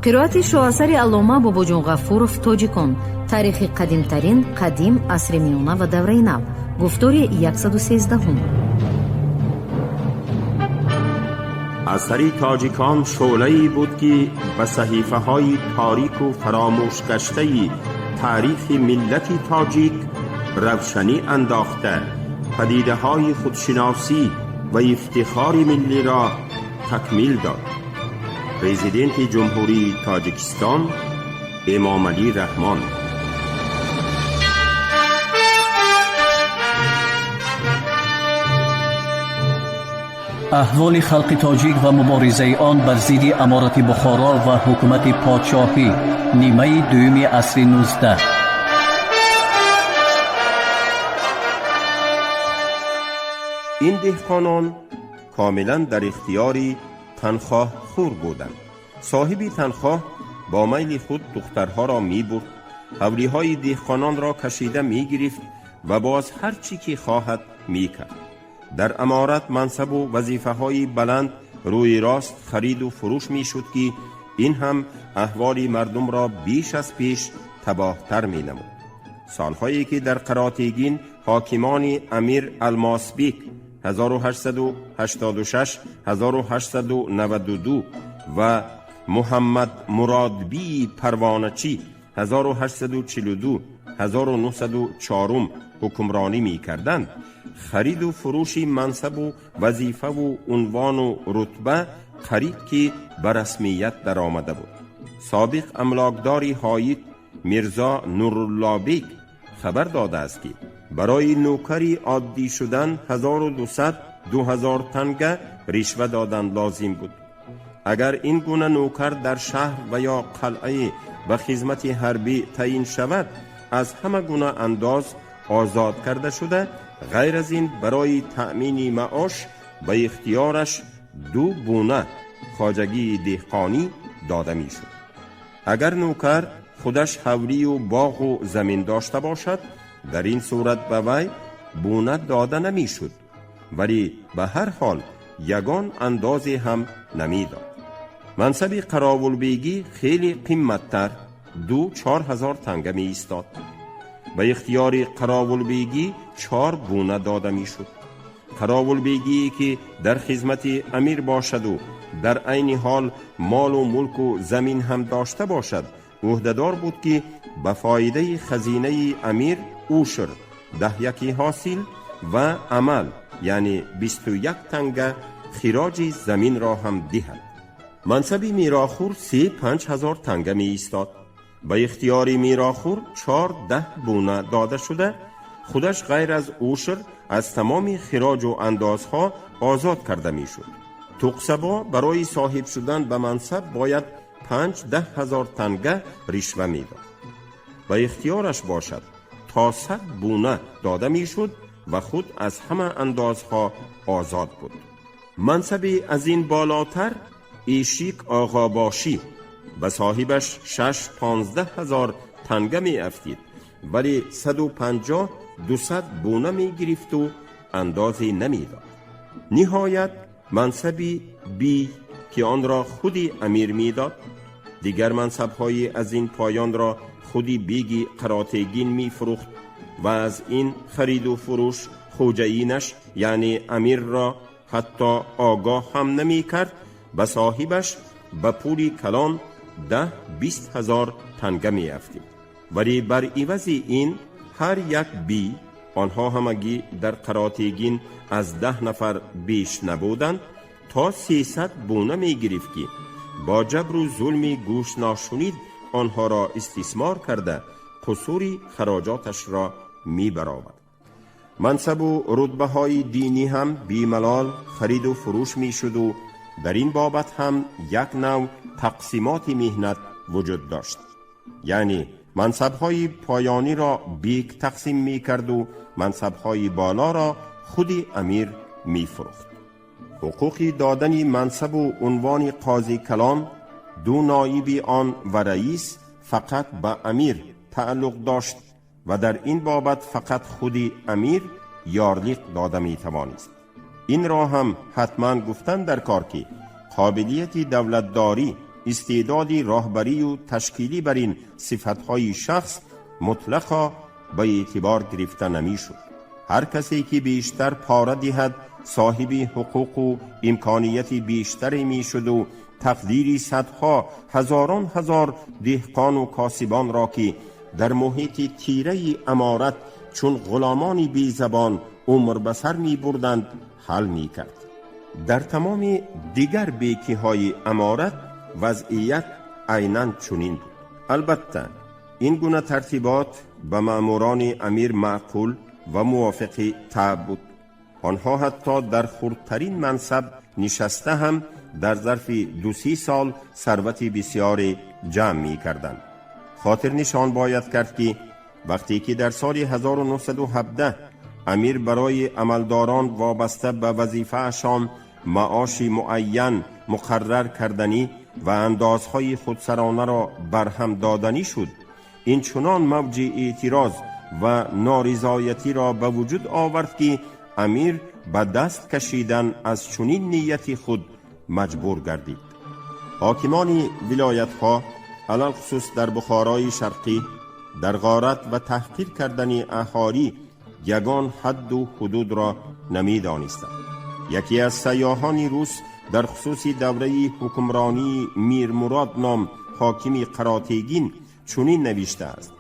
Қироати шоҳасари аллома Бобоҷон Ғафуров «Тоҷикон. Таърихи қадимтарин, қадим, асри миёна ва давраи нав», гуфтори 113-ум. Асари «Тоҷикон» шӯълае буд, ки ба саҳифаҳои торику фаромӯшгаштаи таърихи миллати тоҷик равшанӣ андохта, падидаҳои худшиносӣ ва ифтихори миллиро такмил дод. Президенти Ҷумҳурии Тоҷикистон Эмомалӣ Раҳмон. Аҳволи халқи тоҷик ва муборизаи он бар зидди аморати Бухоро ва ҳукумати подшоҳӣ, нимаи дуюми асри 19. Ин деҳқонон комилан дар ихтиёри танхоҳхӯр буданд. Соҳиби танхоҳ бо майли худ духтарҳоро мебурд, ҳавлиҳои деҳқононро кашида мегирифт ва боз ҳар чӣ ки хоҳад мекард. Дар аморат мансабу вазифаҳои баланд рӯи рост хариду фурӯш мешуд, ки ин ҳам аҳволи мардумро беш аз пеш табоҳтар менамуд. Солҳое ки дар Қаротегин ҳокимони амир Алмосбек 1886-1892 ва Муҳаммад Муродбии Парвоначӣ 1842-1904 ҳукмронӣ мекарданд, хариду фурӯши мансабу вазифаву унвону рутба қариб ки ба расмият даромада буд. Собиқ амлокдори ҳоит Мирзо Нуруллобек хабар додааст, ки барои нӯкари оддӣ шудан 1200-2000 танга ришва додан лозим буд. Агар ин гуна нӯкар дар шаҳр ва ё қалъае ба хизмати ҳарбӣ таъин шавад, аз ҳама гуна андоз озод карда шуда, ғайр аз ин барои таъмини маош ба ихтиёраш ду буна хоҷагии деҳқонӣ дода мешуд. Агар нӯкар худаш ҳавлию боғу замин дошта бошад, дар ин сурат ба вай буна дода намешуд, вале ба ҳар ҳол ягон андозе ҳам намедод. Мансаби қаровулбегӣ хеле қимматтар, 2-4 ҳазор танга меистод. Ба ихтиёри қаровулбегӣ чор буна дода мешуд. Қаровулбегие ки дар хизмати амир бошаду дар айни ҳол молу мулку замин ҳам дошта бошад, ӯҳдадор буд, ки ба фоидаи хазинаи амир ушр, даҳяки ҳосил ва амал, яъне 21 танга хироҷи заминро ҳам диҳад. Мансаби мерохӯр 3-5 ҳазор танга меистод. Ба ихтиёри мерохӯр 14 буна дода шуда, худаш ғайр аз ушр аз тамоми хироҷу андозҳо озод карда мешуд. Туқсабо барои соҳиб шудан ба мансаб бояд 5-10 ҳазор танга ришва медод. Ба ихтиёраш бошад, то 100 буна дода мешуд ва худ аз ҳама андозҳо озод буд. Мансаби аз ин болотар, эшик оғобошӣ, ба соҳибаш 6-15 ҳазор танга меафтид, вале 150-200 буна мегирифту андозе намедод. Ниҳоят, мансаби бий, ки онро худи амир медод, дигар мансабҳои аз ин поёнро худи беги Қаротегин мефурӯхт ва аз ин хариду фурӯш хоҷаинаш, яъне амирро, ҳатто огоҳ ҳам намекард, ба соҳибаш ба пули калон 10-20 ҳазор танга меафтид. Вале бар ивази ин ҳар як бий, онҳо ҳамагӣ дар Қаротегин аз 10 нафар беш набуданд, то 300 буна мегирифт, ки бо ҷабру зулми гӯшношунид онҳоро истисмор карда, қусури хароҷоташро мебаровард. Мансабу рутбаҳои динӣ ҳам бемалол хариду фурӯш мешуду дар ин бобат ҳам як нав тақсимоти меҳнат вуҷуд дошт, яъне мансабҳои поёниро бек тақсим мекарду мансабҳои болоро худи амир мефурӯхт. Ҳуқуқи додани мансабу унвони қози калон, ду ноиби он ва раис фақат ба амир тааллуқ дошт. ва дар ин бобат фақат худи амир ярлиқ дода метавонист. Инро ҳам ҳатман гуфтан дар кор, ки қобилияти давлатдорӣ, истеъдоди роҳбарию ташкилӣ бар ин сифатҳои шахс мутлақо ба эътибор гирифта намешуд. Ҳар касе ки бештар пора диҳад, соҳиби ҳуқуқу имконияти бештаре мешуду тақдири садҳо ҳазорон ҳазор деҳқону косибонро, ки дар муҳити тираи аморат чун ғуломони безабон умр ба сар мебурданд, ҳал мекард. Дар тамоми дигар бекиҳои аморат вазъият айнан чунин буд. Албатта, ин гуна тартибот ба маъмурони амир маъқул ва мувофиқи табъ буд. Онҳо ҳатто дар хурдтарин мансаб нишаста ҳам дар зарфи 2-се сол сарвати бисёре ҷамъ мекарданд. Хотирнишон бояд кард, ки вақте ки дар соли 1917 амир барои амалдорон вобаста ба вазифаашон маоши муайян муқаррар карданӣ ва андозҳои худсаронаро барҳам доданӣ шуд, ин чунон мавҷи эътироз ва норизоятиро ба вуҷуд овард, ки амир ба даст кашидан аз чунин нияти худ маҷбур гардид. Ҳокимони вилоятҳо, алалхусус дар Бухорои Шарқӣ, дар ғорат ва таҳқир кардани аҳолӣ ягон ҳадду ҳудудро намедонистанд. Яке аз сайёҳони рус дар хусуси давраи ҳукмронии Мирмурод ном ҳокими Қаротегин чунин навиштааст: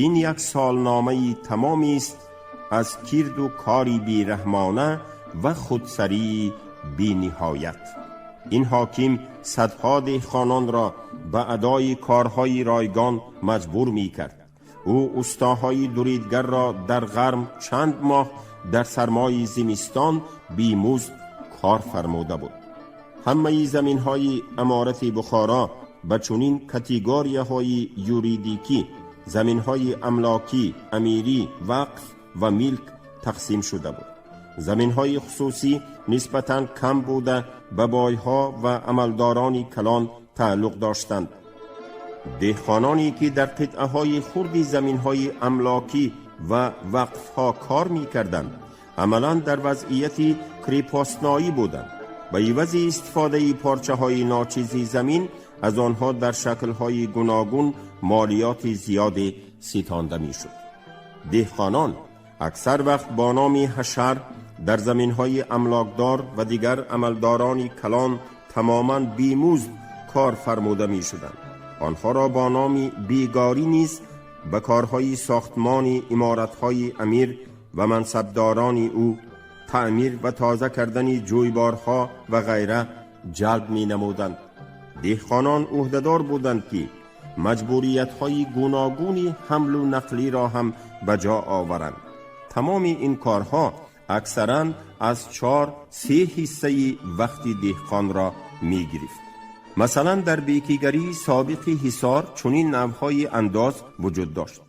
«Ин як солномаи тамомист аз кирду кори бераҳмона ва худсарии бениҳоят. Ин ҳоким садҳо деҳқононро ба адои корҳои ройгон маҷбур мекард. Ӯ устоҳои дуридгарро дар ғарм чанд моҳ дар сармои зимистон бемузд кор фармуда буд». Ҳамаи заминҳои аморати Бухоро ба чунин категорияҳои юридикӣ: заминҳои амлокӣ, амирӣ, вақф ва милк тақсим шуда буд. Заминҳои хусусӣ нисбатан кам буда, ба бойҳо ва амалдорони калон тааллуқ доштанд. Деҳқононе ки дар қитъаҳои хурди заминҳои амлокӣ ва вақфҳо кор мекарданд, амалан дар вазъияти крепостной буданд. Ба ивази истифодаи порчаҳои ночизи замин аз онҳо дар шаклҳои гуногун молиёти зиёде ситонда мешуд. Деҳқонон аксар вақт бо номи ҳашар дар заминҳои амлокдор ва дигар амалдорони калон тамоман бемузд кор фармуда мешуданд. Онҳоро бо номи бегорӣ низ ба корҳои сохтмони иморатҳои амир ва мансабдорони ӯ, таъмир ва тоза кардани ҷӯйборҳо ва ғайра ҷалб менамуданд. Деҳқонон ӯҳдадор буданд, ки маҷбуриятҳои гуногуни ҳамлу нақлиро ҳам ба ҷо оваранд. Тамоми ин корҳо аксаран аз 4-3 ҳиссаи вақти деҳқонро мегирифт. Масалан, дар бекигарии собиқи Ҳисор чунин навъҳои андоз вуҷуд дошт: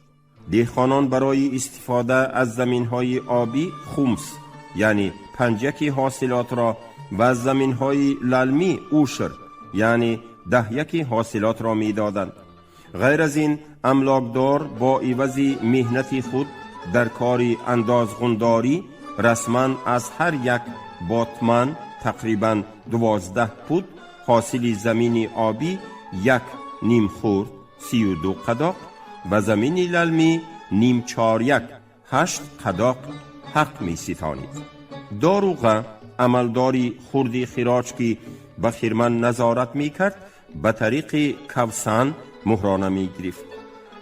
деҳқонон барои истифода аз заминҳои обӣ хумс, яъне панҷяки ҳосилотро, ва аз заминҳои лалмӣ ушр, яъне даҳяки ҳосилотро медоданд. Ғайр аз ин, амлокдор бо ивази меҳнати худ дар кори андозғундорӣ расман аз ҳар як ботман, тақрибан 12 пуд ҳосили замини обӣ, як нимхурд, 32 қадоқ, ва замини лалмӣ нимчоряк, 8 қадоқ ҳақ меситонид. Доруға, амалдори хурди хироҷ, ки ба хирман назорат мекард, ба тариқи кавсан муҳрона мегирифт.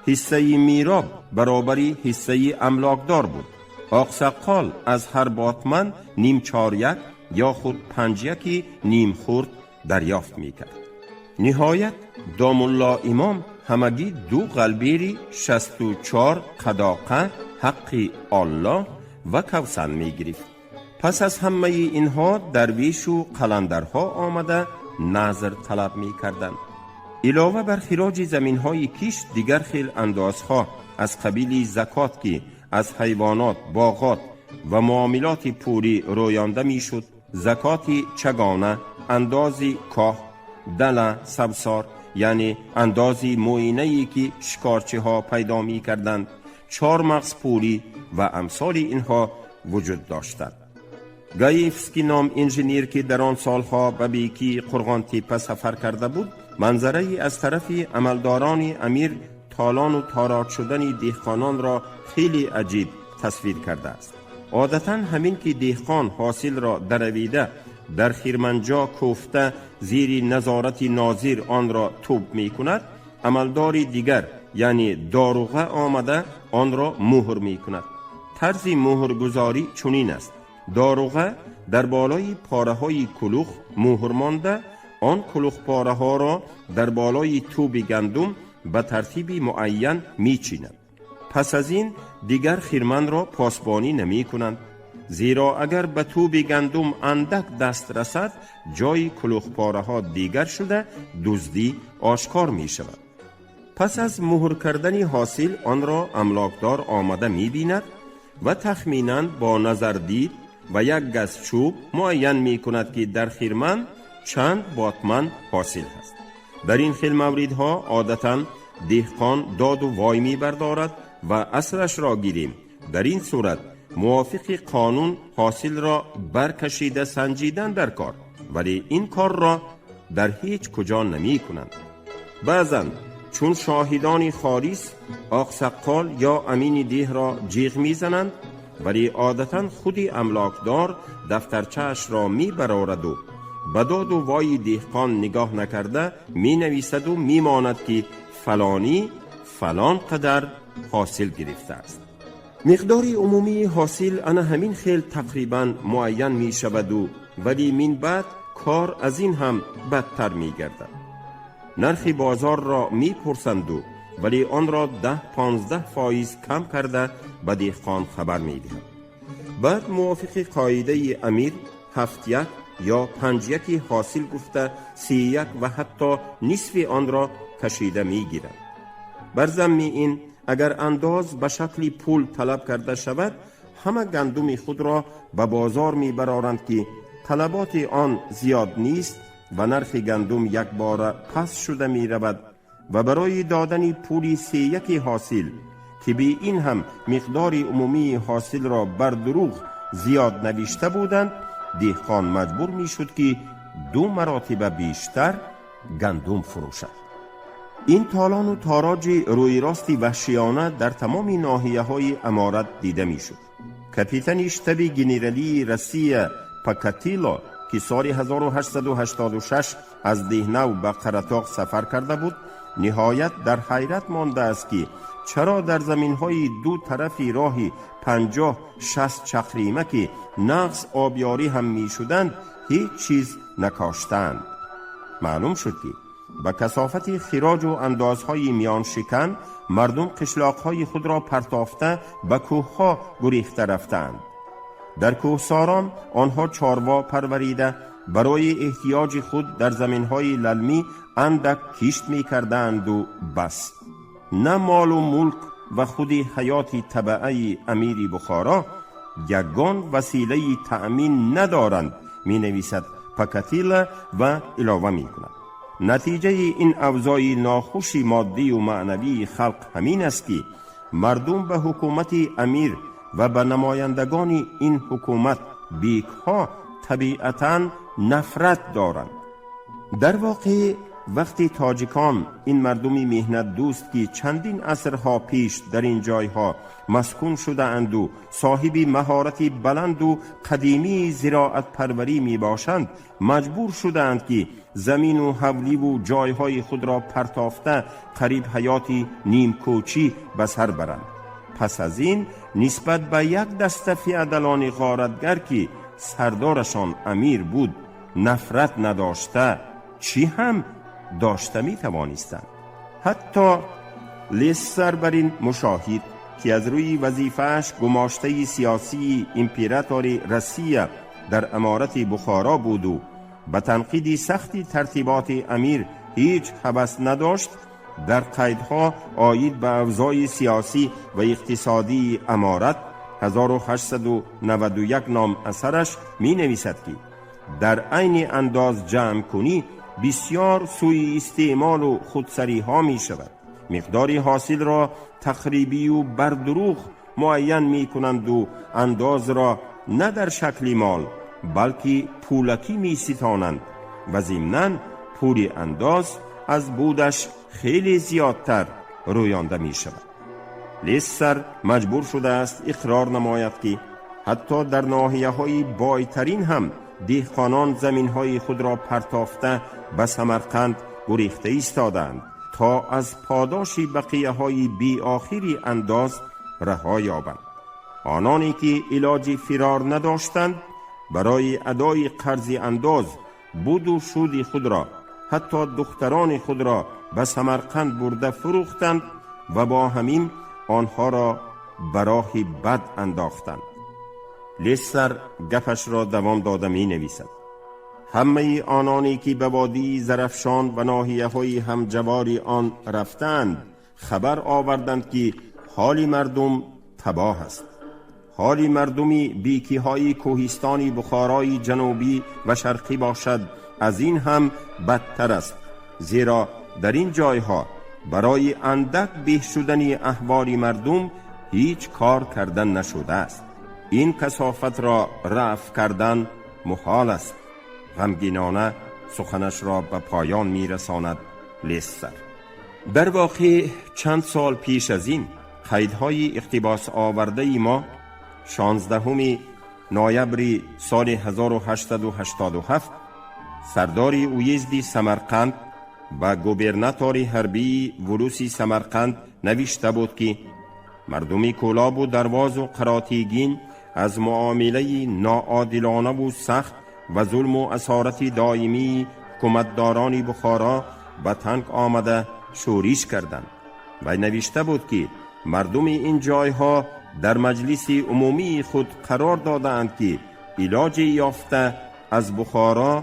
Ҳиссаи мироб баробари ҳиссаи амлокдор буд. Оқсаққол аз ҳар ботман нимчоряк ё худ панҷяки нимхурд дарёфт мекард. Ниҳоят, домулло имом ҳамагӣ ду ғалбери 64 қадоқа ҳаққи оллоҳ ва кавсан мегирифт. Пас аз ҳамаи инҳо дарвешу қаландарҳо омада назр талаб мекарданд. Илова бар хироҷи заминҳои кишт, дигар хел андозҳо аз қабили закот, ки аз ҳайвонот, боғот ва муомилоти пулӣ рӯёнда мешуд, закоти чагона, андози коҳ, дала, сабсор, яъне андози муинае, ки шикорчиҳо пайдо мекарданд, чормағз пулӣ ва амсоли инҳо вуҷуд доштанд. Гаевский ном инженер, ки дар он солҳо ба бекии Қурғонтеппа сафар карда буд, манзарае аз тарафи амалдорони амир талону тороҷ шудани деҳқононро хеле аҷиб тасвир кардааст. Одатан ҳамин ки деҳқон ҳосилро даравида, дар хирманҷо кӯфта, зери назорати нозир онро тӯб мекунад, амалдори дигар, яъне доруға, омада онро муҳр мекунад. Тарзи муҳргузорӣ чунин аст: доруға дар болои пораҳои кулух муҳр монда, он кулухпораҳоро дар болои тӯби гандум ба тартиби муайян мечинад. Пас аз ин дигар хирманро посбонӣ намекунанд, зеро агар ба тӯби гандум андак даст расад, ҷои кулухпораҳо дигар шуда, дуздӣ ошкор мешавад. Пас аз муҳр кардани ҳосил онро амлокдор омада мебинад ва тахминан бо назардид ва як газ чӯб муайян мекунад, ки дар хирман чанд ботман ҳосил ҳаст. Дар ин хел мавридҳо одатан деҳқон доду вой мебардорад ва аслашро гирем, дар ин сурат мувофиқи қонун ҳосилро баркашида санҷидан дар кор, вале ин корро дар ҳеҷ куҷо намекунанд. Баъзан чун шоҳидони холис оқсаққол ё амини деҳро ҷиғ мезананд, вале одатан худи амлокдор дафтарчаашро мебарораду ба доду вои деҳқон нигоҳ накарда менависаду мемонад, ки фалонӣ фалон қадар ҳосил гирифтааст. Миқдори умумии ҳосил ана ҳамин хел тақрибан муайян мешаваду вале минбаъд кор аз ин ҳам бадтар мегардад. Нархи бозорро мепурсанду вале онро 10-15% кам карда ба деҳқон хабар медиҳад. Баъд мувофиқи қоидаи амир ҳафтяк ё панҷяки ҳосил гуфта, сеяк ва ҳатто нисфи онро кашида мегирад. Бар замми ин, агар андоз ба шакли пул талаб карда шавад, ҳама гандуми худро ба бозор мебароранд, ки талаботи он зиёд нест ва нархи гандум якбора паст шуда меравад ва барои додани пули сеяки ҳосил, ки бе ин ҳам миқдори умумии ҳосилро бар дурӯғ зиёд навишта буданд, деҳқон маҷбур мешуд, ки ду маротиба бештар гандум фурӯшад. Ин талону тороҷи рӯйрости ваҳшиёна дар тамоми ноҳияҳои аморат дида мешуд. Капитани штаби генералии Россия Покатило, ки соли 1886 аз Деҳнав ба Қаратоғ сафар карда буд, ниҳоят дар ҳайрат мондааст, ки чаро дар заминҳои ду тарафи роҳи 50-60 чақрима, ки нағз обёрӣ ҳам мешуданд, ҳеҷ чиз накоштаанд. Маълум шуд, ки ба касофати хироҷу андозҳои миёншикан мардум қишлоқҳои худро партофта, ба кӯҳҳо гурехта рафтаанд. Дар кӯҳсорон онҳо чорво парварида, барои эҳтиёҷи худ дар заминҳои лалмӣ андак кишт мекардаанду бас. На молу мулк ва худи ҳаёти табаъаи амири Бухоро ягон василаи таъмин надоранд, менависад Покатила ва илова мекунад: натиҷаи ин авзои нохуши моддию маънавии халқ ҳамин аст, ки мардум ба ҳукумати амир ва ба намояндагони ин ҳукумат, бекҳо, табиатан нафрат доранд. Дар воқеъ, вақти тоҷикон, ин мардуми меҳнатдӯст, ки чандин асрҳо пеш дар ин ҷойҳо маскун шудаанду соҳиби маҳорати баланду қадимии зироатпарварӣ мебошанд, маҷбур шудаанд, ки замину ҳавливу ҷойҳои худро партофта, қариб ҳаёти нимкӯчӣ ба сар баранд, пас аз ин нисбат ба як даста феодалони ғоратгар, ки сардорашон амир буд, нафрат надошта, чӣ ҳам дошта метавонистанд? Ҳатто Лессер бар ин мушоҳид, ки аз рӯи вазифааш гумоштаи сиёсии императори Россия дар аморати Бухоро буду ба танқиди сахти тартиботи амир ҳеҷ ҳавас надошт, дар қайдҳо оид ба авзои сиёсӣ ва иқтисодии аморат, 1891 ном асараш, менависад, ки дар айни андоз ҷамъкунӣ бисёр сӯи истеъмолу худсариҳо мешавад. Миқдори ҳосилро тақрибию бардурӯғ муайян мекунанду андозро на дар шакли мол, балки пулакӣ меситонанд ва зимнан пули андоз аз будаш хеле зиёдтар рӯёнда мешавад. Лессер маҷбур шудааст иқрор намояд, ки ҳатто дар ноҳияҳои бойтарин ҳам деҳқонон заминҳои худро партофта, ба Самарқанд гурехта истодаанд, то аз подоши бақияҳои беохири андоз раҳо ёбанд. Ононе ки илоҷи фирор надоштанд, барои адои қарзи андоз буду шуди худро, ҳатто духтарони худро ба Самарқанд бурда фурӯхтанд ва бо ҳамин онҳоро ба роҳи бад андохтанд. Лессер гапашро давом дода менависад: ҳамаи ононе ки ба водии Зарафшон ва ноҳияҳои ҳамҷавори он рафтаанд, хабар оварданд, ки ҳоли мардум табоҳ аст. Ҳоли мардуми бекиҳои кӯҳистони Бухорои ҷанубӣ ва шарқӣ бошад, аз ин ҳам бадтар аст, зеро дар ин ҷойҳо барои андак беҳ шудани аҳволи мардум ҳеҷ кор карда нашудааст. Ин касофатро рафъ кардан муҳол аст. Ғамгинона суханашро ба поён мерасонад Лессер. Дар воқеъ, чанд сол пеш аз ин қайдҳои иқтибос овардаи мо, 16 ноябри соли 1887, сардори уезди Самарқанд ба губернатори ҳарбии вулуси Самарқанд навишта буд, ки мардуми Кӯлобу Дарвозу Қаротегин аз муомилаи ноодилонаву сахт ва зулму асорати доимии ҳукуматдорони Бухоро ба танг омада, шӯриш карданд. Вай навишта буд, ки мардуми ин ҷойҳо дар маҷлиси умумии худ қарор додаанд, ки илоҷе ёфта аз Бухоро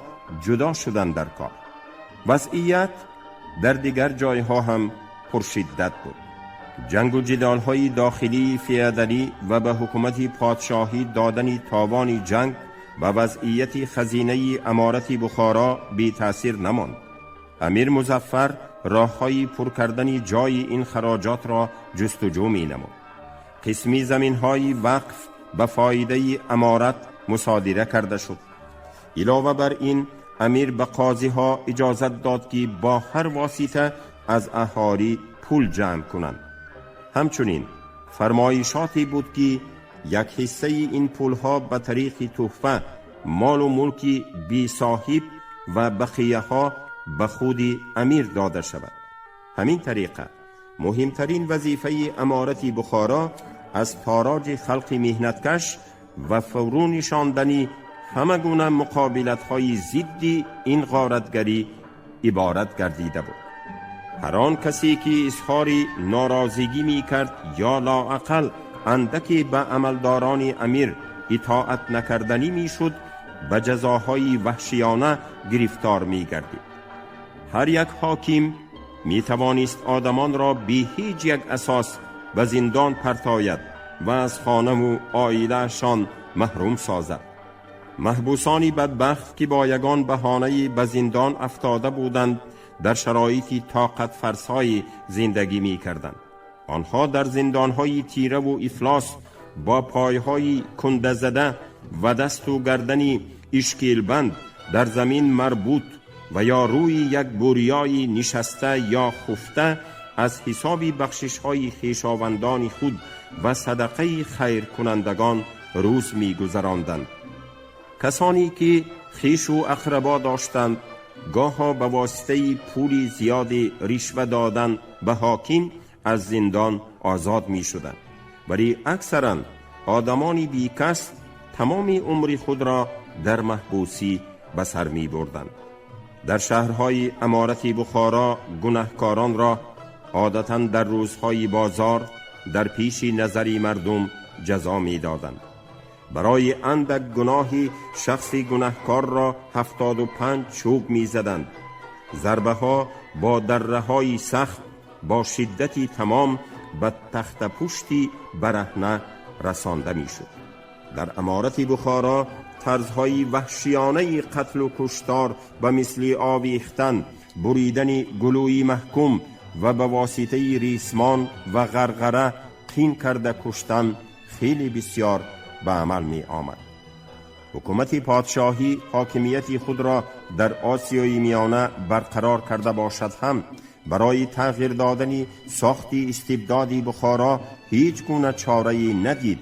ҷудо шудан дар кор. Вазъият дар дигар ҷойҳо ҳам пуршиддат буд. Ҷангу ҷидолҳои дохилии феодалӣ ва ба ҳукумати подшоҳӣ додани товони ҷанг ба вазъияти хазинаи аморати Бухоро бетаъсир намонд. Амир Музаффар роҳҳои пур кардани ҷои ин хароҷотро ҷустуҷӯ менамуд. Қисми заминҳои вақф ба фоидаи аморат мусодира карда шуд. Илова бар ин, амир ба қозиҳо иҷозат дод, ки бо ҳар восита аз аҳолӣ пул ҷамъ кунанд. Ҳамчунин фармоишоте буд, ки як ҳиссаи ин пулҳо ба тариқи тӯҳфа, молу мулки бесоҳиб ва бақияҳо ба худи амир дода шавад. Ҳамин тариқа муҳимтарин вазифаи аморати Бухоро аз тороҷи халқи меҳнаткаш ва фурӯ нишондани ҳама гуна муқобилатҳои зидди ин ғоратгарӣ иборат гардида буд. Ҳар он касе ки изҳори норозигӣ мекард ё лоақал андаке ба амалдорони амир итоат накарданӣ мешуд, ба ҷазоҳои ваҳшиёна гирифтор мегардид. Ҳар як ҳоким метавонист одамонро бе ҳеҷ як асос ба зиндон партояд ва аз хонаву оилаашон маҳрум созад. Маҳбусони бадбахт, ки бо ягон баҳонае ба зиндон афтода буданд, дар шароити тоқатфарсое зиндагӣ мекарданд. Онҳо дар зиндонҳои тираву ифлос бо пойҳои кундазада ва дасту гардани ишкелбанд дар замин марбут ва ё рӯи як буриёи нишаста ё хуфта, аз ҳисоби бахшишҳои хешовандони худ ва садақаи хайркунандагон рӯз мегузаронданд. Касоне ки хешу ақрабо доштанд, гоҳо ба воситаи пули зиёди ришва додан ба ҳоким аз зиндон озод мешуданд, вале аксаран одамони бекас тамоми умри худро дар маҳбусӣ ба сар мебурданд. Дар шаҳрҳои аморати Бухоро гунаҳкоронро одатан дар рӯзҳои бозор дар пеши назари мардум ҷазо медоданд. Барои андак гуноҳи шахси гунаҳкорро 75 чӯб мезаданд. Зарбаҳо бо дарраҳои сахт бо шиддати тамом ба тахтапушти бараҳна расонда мешуд. Дар аморати Бухоро тарзҳои ваҳшиёнаи қатлу куштор ба мисли овехтан, буридани гулӯи маҳкум ва ба воситаи рисмон ва ғарғара қин карда куштан хеле бисёр ба амал меомад. Ҳукумати подшоҳӣ ҳокимияти худро дар Осиёи Миёна барқарор карда бошад ҳам, барои тағйир додани сохти истибдоди Бухоро ҳеҷ гуна чорае надид,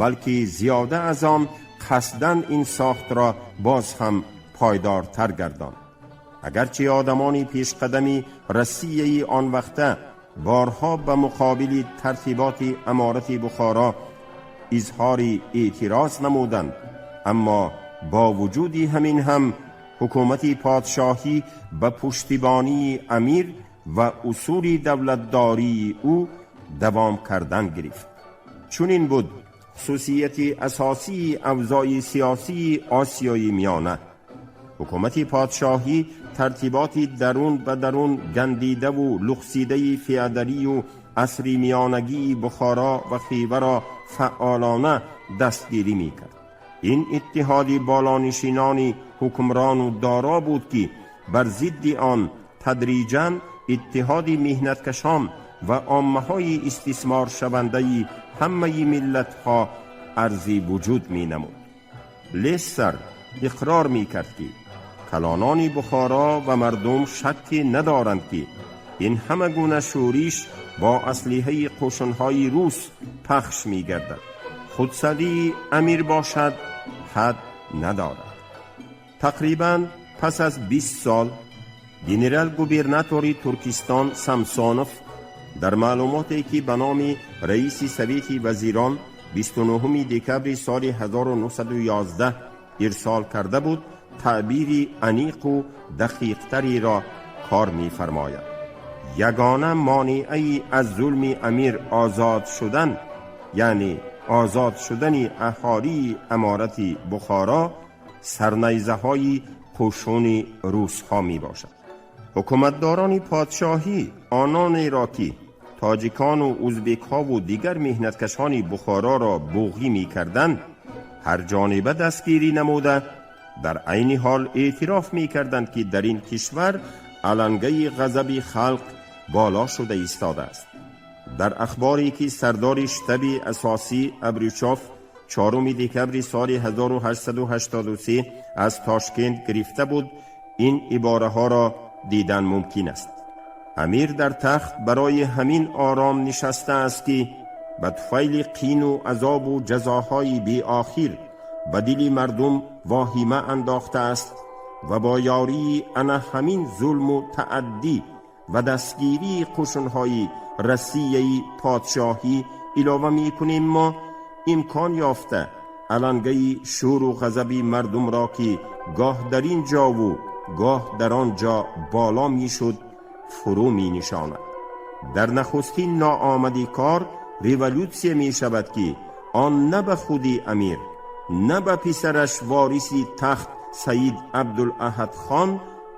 балки зиёда аз он қасдан ин сохтро боз ҳам пойдортар гардонд. Агарчи одамони пешқадами Россияи он вақта борҳо ба муқобили тартиботи аморати Бухоро изҳори эътироз намуданд, аммо бо вуҷуди ҳамин ҳам ҳукумати подшоҳӣ ба пуштибонии амир ва усули давлатдории ӯ давом кардан гирифт. Чунин буд хусусияти асосии авзои сиёсии Осиёи Миёна. Ҳукумати подшоҳӣ тартиботи дарун ба дарун гандидаву лухсидаи феодалию асри миёнагии Бухоро ва Хиваро фаъолона дастгирӣ мекард. Ин иттиҳоди болонишинони ҳукмрону доро буд, ки бар зидди он тадриҷан иттиҳоди меҳнаткашон ва оммаҳои истисморшавандаи ҳамаи миллатҳо арзи вуҷуд менамуд. Лессер иқрор мекард, ки калонони Бухоро ва мардум шакке надоранд, ки ин ҳама гуна шӯриш бо аслиҳаи қӯшунҳои рус пахш мегардад. Худсадии амир бошад, ҳад надорад. Тақрибан пас аз 20 сол генерал-губернатори Туркистон Самсонов дар маълумоте, ки ба номи раиси Совети вазирон 29 декабри соли 1911 ирсол карда буд, таъбири аниқу дақиқтареро кор мефармояд: ягона монеаи аз зулми амир озод шудан, яъне озод шудани аҳолии аморати Бухоро, сарнайзаҳои қӯшуни русҳо мебошад. Ҳукуматдорони подшоҳӣ ононеро, ки тоҷикону узбекҳову дигар меҳнаткашони Бухороро буғӣ мекарданд, ҳарҷониба дастгирӣ намуда, дар айни ҳол эътироф мекарданд, ки дар ин кишвар алангаи ғазаби халқ боло шуда истодааст. Дар ахборе, ки сардори штаби асосӣ Обручёв 4 декабри соли 1883 аз Тошкент гирифта буд, ин ибораҳоро дидан мумкин аст: амир дар тахт барои ҳамин ором нишастааст, ки ба туфайли қину азобу ҷазоҳои беохир ба дили мардум воҳима андохтааст ва бо ёрии ана ҳамин зулму тааддӣ ва дастгирии қӯшунҳои Россияи подшоҳӣ, илова мекунем мо, имкон ёфта алангаи шӯру ғазаби мардумро, ки гоҳ дар ин ҷову гоҳ дар он ҷо боло мешуд, фурӯ менишонад. Дар нахустин ноомади кор революсия мешавад, ки он на ба худи амир, на ба писараш вориси тахт Саид Абдулаҳадхон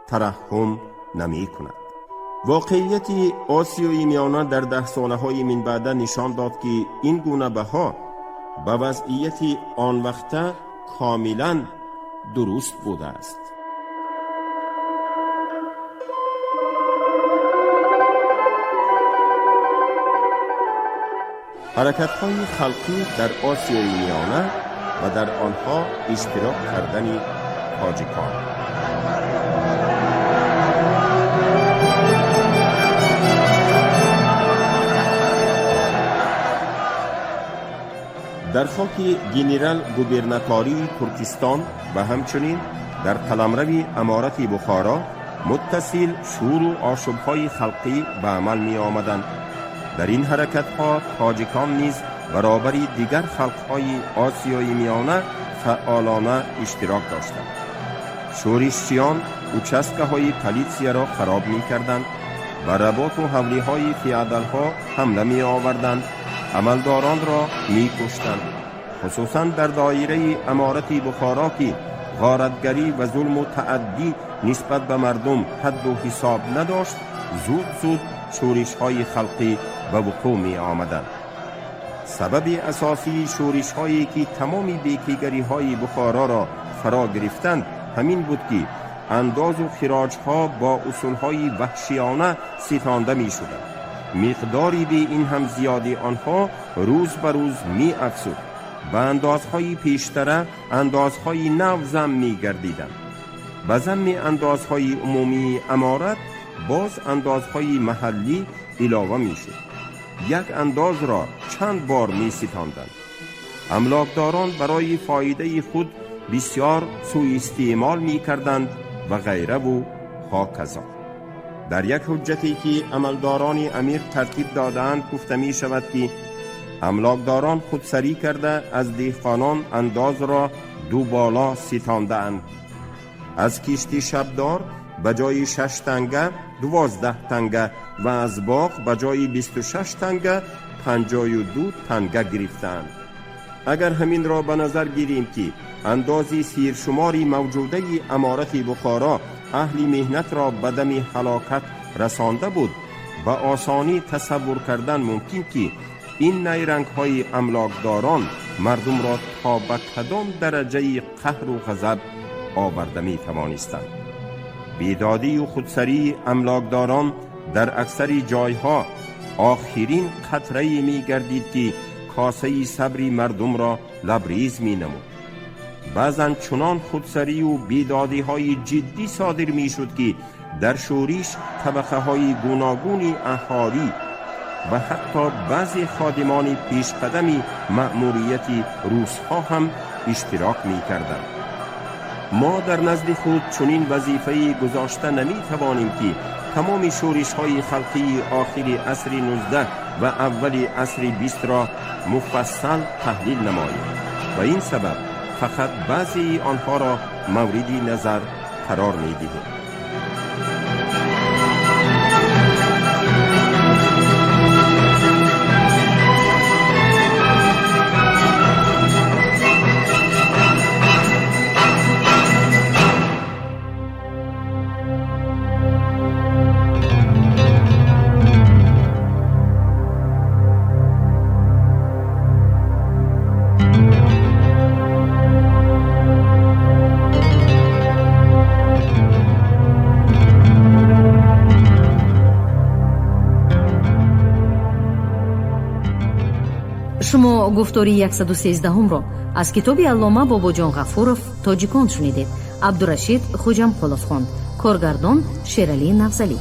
тараҳҳум намекунад. Воқеияти Осиёи Миёна дар даҳсолаҳои минбаъда нишон дод, ки ин гуна баҳо ба вазъияти он вақта комилан дуруст будааст. Ҳаракатҳои халқӣ дар Осиёи Миёна ва дар онҳо иштирок кардани тоҷикон. Дар хоки генерал-губернатории Туркистон ва ҳамчунин дар қаламрави аморати Бухоро муттасил шӯру ошӯбҳои халқӣ ба амал меомаданд. Дар ин ҳаракатҳо тоҷикон низ баробари дигар халқҳои Осиёи Миёна фаъолона иштирок доштанд. Шӯришчиён участкаҳои полисияро хароб мекарданд, ба работу ҳавлиҳои феодалҳо ҳамла меоварданд, амалдоронро мекуштанд. Хусусан дар доираи аморати Бухоро, ки ғоратгарӣ ва зулму тааддӣ нисбат ба мардум ҳадду ҳисоб надошт, зуд зуд шӯришҳои халқӣ ба вуқӯъ меомаданд. Сабаби асосии шӯришҳое, ки тамоми бекигариҳои Бухороро фаро гирифтанд, ҳамин буд, ки андоз ва хироҷҳо бо усулҳои ваҳшиёна ситонда мешуданд. Миқдори бе ин ҳам зиёди онҳо рӯз ба рӯз меафзуд. Ба андозҳои пештара андозҳои нав зам мегардиданд. Ба замми андозҳои умумии аморат боз андозҳои маҳаллӣ илова мешуд. Як андозро чанд бор меситонданд. Амлокдорон барои фоидаи худ бисёр суистеъмол мекарданд ва ғайраву ҳоказо. Дар як ҳуҷҷате ки амалдорони амир тартиб додаанд гуфта мешавад ки амлокдорон худсарӣ карда аз деҳқонон андозро дубола ситондаанд. Аз кишти шабдор ба ҷои 6 танга 12 танга ва аз боғ ба ҷои 26 танга 52 танга гирифтаанд. Агар ҳаминро ба назар гирем ки андози сиршумори мавҷудаи аморати Бухоро аҳли меҳнатро ба дами ҳалокат расонда буд, ба осонӣ тасаввур кардан мумкин ки ин найрангҳои амлокдорон мардумро то ба кадом дараҷаи қаҳру ғазаб оварда метавонистанд. Бедодию худсарии амлокдорон дар аксари ҷойҳо охирин қатрае мегардид ки косаи сабри мардумро лабриз менамуд. Баъзан чунон худсарию бедодиҳои ҷиддӣ содир мешуд ки дар шӯриш табақаҳои гуногуни аҳолӣ ва ҳатто баъзе ходимони пешқадами маъмурияти русҳо ҳам иштирок мекарданд. Мо дар назди худ чунин вазифае гузошта наметавонем ки тамоми шӯришҳои халқии охири асри 19 ва аввали асри 20-ро муфассал таҳлил намоем. Ба ин сабаб фақат баъзеи онҳоро мавриди назар қарор медиҳем. Шумо гуфтори 113-ро аз китоби аллома Бобоҷон Ғафуров «Тоҷикон» шунидед. Абдурашид Хуҷамқулов хонд. Коргардон Шералӣ Навзалӣ.